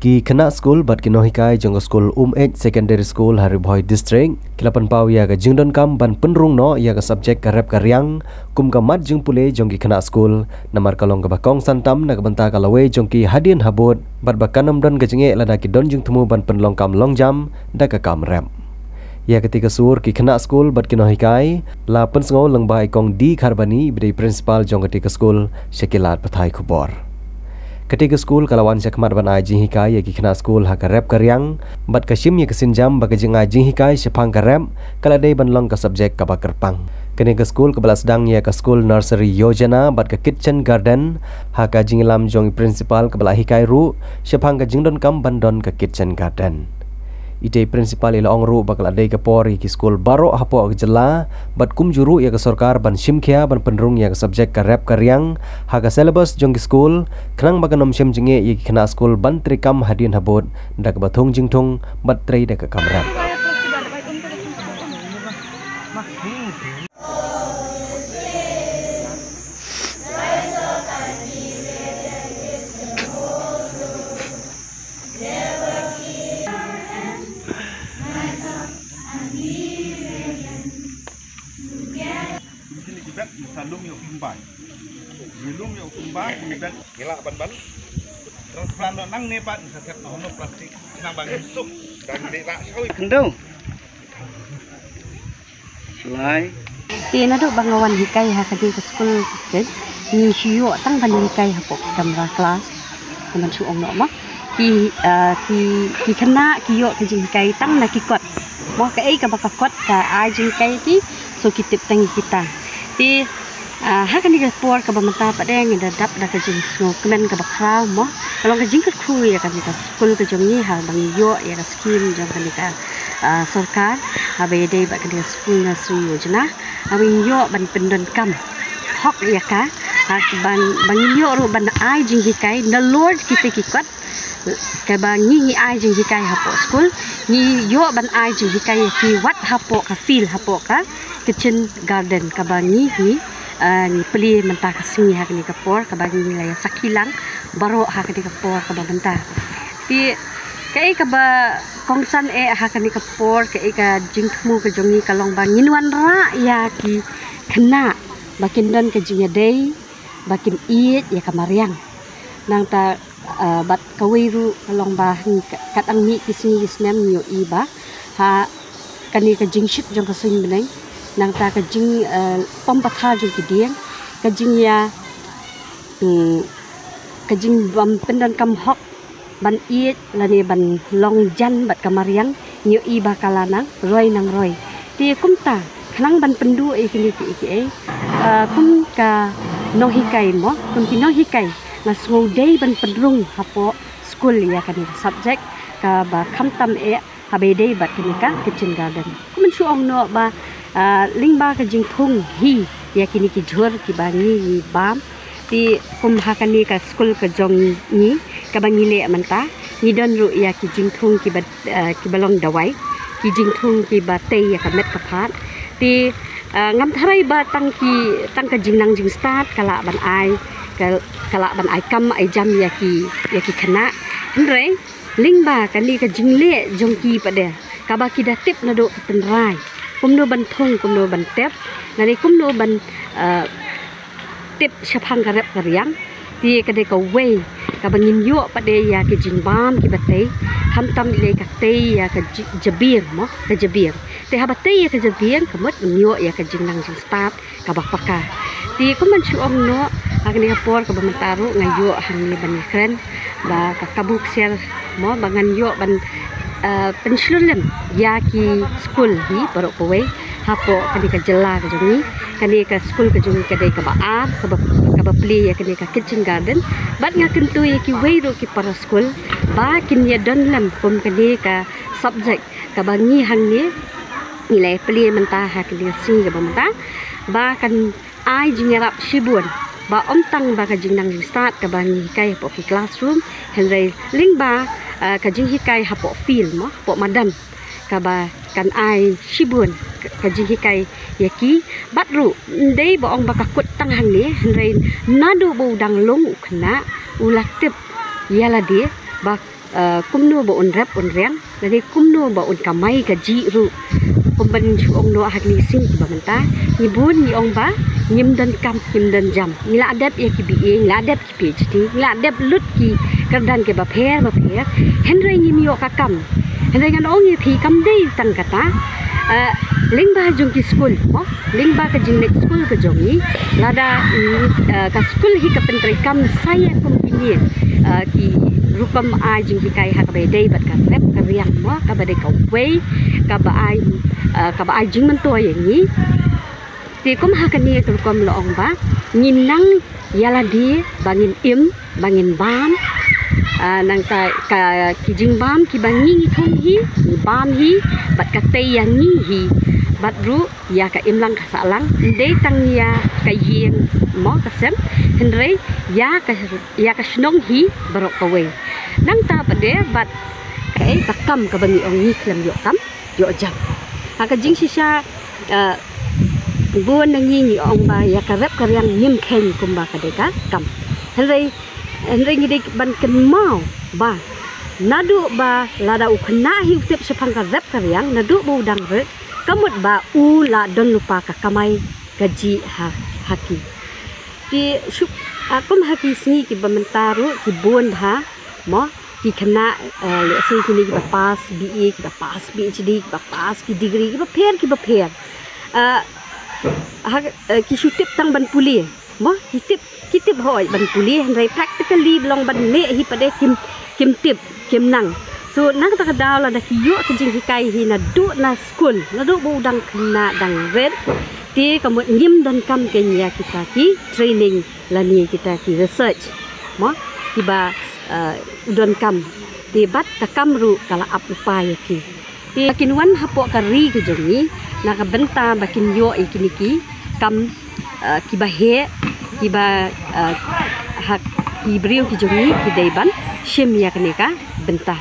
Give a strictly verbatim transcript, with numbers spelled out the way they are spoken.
Ki khynnah skul bad ki nonghikai jong ka skul Umeit Secondary School ha Ri Bhoi District ki la pynpaw ïa ka jingdonkam ban pynrung noh ïa ka subject ka rep ka riang kum ka mat jingpule jong ki khynnah skul, namar ka long kaba kongsan tam na ka bynta ka lawei jong ki hadien habud bad ba kan ym don ka jingeh lada ki don jingthmu ban pynlong kam long jam da ka kam rep. Ïa kata ka sur ki khynnah skul bad ki nonghikai la pynsngew lyngba i Kong D Kharbani, ba dei principal jong kata ka skul, sha ki lad pathai khubor. Kata ka skul ka la wan shakhmat ban ai jinghikai ïa ki khynnah skul ha ka rep ka riang bad ka shim ïa ka sienjam ba ka jingai jinghikai shaphang ka rep ka la dei ban long ka subject kaba kyrpang. Kane ka skul kaba la sdang ïa ka skul nursery yojana bad ka kitchen garden ha ka jingïalam jong i principal kaba la hikai ruh shaphang ka jingdonkam ban don ka kitchen garden. Itei principal i la ong ruh ba ka la dei ka por ïa ki skul baroh hapoh ka jylla bad kumjuh ruh ïa ka sorkar ban shim khia ban pynrung ïa ka subject ka rep ka riang ha ka syllabus jong ki skul, khnang ba kan ym shem jingeh ïa ki khynnah skul ban treikam hadien habud da kaba thung jingthung bad trei da ka kam rep. Ngi lum ïa u kumba. Ngi lum ïa u kumba, ngi bad ngi lah ban ban. Transplant noh nangne pat ngi sa thep noh plastik. Nang ba ngi suk. Dan ngi lah shawi. Kyndu. Lai. Te naduh ba nga wan hikai ha kane ka skul ka, ngi shu ïoh tang ban hikai hapoh ki kamra klas. Kumban shu ong noh mo. Ki, ah, ki, ki khynnah ki ïoh ka jinghikai tang na ki kot. Mo kaei kaba ka kot ka ai jinghikai ki, so ki tip tang ïa kita. Te, ah, ha kane ka por kaba mynta pat de ngi da dap da ka jingsngewkmen kaba khraw mo. Ka long ka jingkyrkhu ïa kane ka skul ka jong ngi haba ngi ïoh ïa ka skim jong kane ka, ah, sorkar, haba ïadei bad kane ka skul nursery yojana, haba ngi ïoh ban pyndonkam hok ïa ka, ha, ban, ban ngi ïoh ruh ban ai jinghikai nalor kita ki kot, kaba ngi, ngi ai jinghikai hapoh skul, ngi ïoh ban ai jinghikai ïa ki wat hapoh ka field, hapoh ka kitchen garden kaba ngi, ngi, ah, ngi plie mynta ka sngi ha kane ka por, kaba ngi la ïa sakhi lang baroh ha kane ka por kaba mynta. Te kaei kaba kongsan eh ha kane ka por, kaei ka jingthmu ka jong ngi ka long ba ngin wanrah ïa ki khynnah ba kin don ka jingïadei, ba kin ïeit ïa ka mariang. Nangta, ah, bad kawei ruh ka long ba ngi ka, kat hangni ki sngi ki snem ngi ïohi ba ha kane ka jingshit jong ka suiñ bneng, nangta ka jing, ah, pom pathar jong ki dieng, ka jingïa, hmm, ka jingbym pyndonkam hok ban ïeit lane ban long jan bad ka mariang, ngi ïohi ba ka la nang roi nang roi. Te kumta khnang ban pynduh ïa kine kiei kiei, ah, kum ka nonghikai mo, kum ki nonghikai, nga sngew dei ban pynrung hapoh skul ïa kane ka subject kaba khamtam eh haba ïadei bad kane ka kitchen garden. Kumban shu ong noh ba, ah, lyngba ka jingthung hi ïa kine ki jhur kiba ngi, ngi bam. Te kum ha kane ka skul ka jong ngi kaba ngi leh mynta, ngi don ruh ïa ki jingthung kiba, ah, kiba long dawai, ki jingthung kiba tei ïa ka met ka phad. Te, ah, ngam tharai ba tang ki, tang ka jingnang jingstad ka lah ban ai, ka, ka lah ban ai kam ai jam ïa ki, ïa ki khynnah. Hynrei lyngba kane ka jingleh jong ki pat de, kaba ki da tip naduh ka tynrai kumno ban thung, kumno ban tep, lane kumno ban, ah, tip shaphang ka rep ka riang. Te ka dei kawei kaba ngin ïoh pat de ïa ki jingbam kiba tei, khamtam lei ka tei ïa ka ji-, jabieng mo, ka jabieng. Te haba tei ïa ka jabieng ka mut ngin ïoh ïa ka jingnang jingstad kaba paka. Te kumban shu ong noh, ha kane ka por kaba mynta ruh nga ïoh hangne ban ïakren ba ka kabu ksiar mo ba ngan ïoh ban, eh, pynshlur lem ïa ki skul hi baroh kawei hapoh kane ka jylla ka jong ngi. Kane ka skul ka jong ngi ka dei kaba ar kaba, kaba plie ïa kane ka kitchen garden. Bad nga kyntu ïa kiwei ruh ki para skul ba kin ïa don lem kum kane ka subject kaba ngi hangne ngi la plie mynta ha kane ka sngi kaba mynta, ba kan ai jingïarap shibun ba ym tang ba ka jingnang jingstad kaba ngi hikai hapoh ki classroom, hynrei lyngba, ah, ka jinghikai hapoh field mo, hapoh madan, kaba kan ai shibun ka, ka jinghikai ïa ki. Bad ruh ym dei ba ong ba ka kut tang hangne, hynrei naduh ba u dang long u khynnah u la tip ïa lade ba kumno ba un rep un riang, lane kumno ba un kamai kajih ruh. Kumban shu ong noh ha kine ki sngi kiba mynta, ngi bun ngi ong ba ngim don kam, ngim don jam, ngi la dep ïa ki B A, ngi la dep ki P H D, ngi la dep lut ki kyrdan kiba pher ba pher, hynrei ngim ïoh ka kam. Hynrei ngan ong ïa phi, kam dei tang kata. Lyngba jong ki skul mo, lyngba ka jingngeit skul ka jong ngi, lada ka skul hi ka pyntreikam sa ïa kum kine ki rukom ai jinghikai ha kaba ïadei bad ka rep ka riang mo, kaba dei kawei kaba ai, kaba ai jingmyntoi ïa ngi. Te kum ha kane ka rukom la ong ba ngin nang ïa lade ba ngin im, ba ngin bam. Nangta ka ki jingbam kiba ngi ngi thung hi, ngi bam hi, bad ka tei ïa ngi hi, bad ruh ïa ka imlang ka sahlang, ym dei tang ïa ka ïing mo ka sem, hynrei ïa ka, ïa ka shnong hi baroh kawei. Nangta pat de bad kaei ka kam kaba ngi ong ngi khlem ïoh kam ïoh jam. Ha ka jingshisha bun na ngi ngi ong ba ïa ka rep ka riang ngim kheiñ kumba ka dei ka kam. Hynrei, hynrei ngi dei ban kynmaw ba naduh ba lada u khynnah hi u tip shaphang ka rep ka riang, naduh ba u dang rit, ka mut ba u la don lypa ka kamai kajih ha, ha ki. Te shu, kum ha ki sngi kiba mynta ruh ki bun bha mo ki khynnah, lehse kine kiba pass B A, kiba pass P H D, kiba pass ki degree kiba pher kiba pher, ha ki shu tip tang ban pule mo, ki tip, ki tip hooid ban pule, hynrei practically ba long ban leh hi pat de kim, kim tip, kim nang. So na kata ka daw lada ki ïoh ka jinghikai hi naduh na skul, naduh ba u dang khynnah dang rit, te ka mut ngim donkam keiñ ïa kita ki training lane kita ki research mo kiba u donkam, te bad ka kam ruh ka la ap lypa ïa ki. Te kin wan hapoh ka ri ka jong ngi na ka bynta ba kin ïoh ïa kine ki kam kiba heh, kiba ha ki briew ki jong ngi ki dei ban shim ïa kane ka bynta.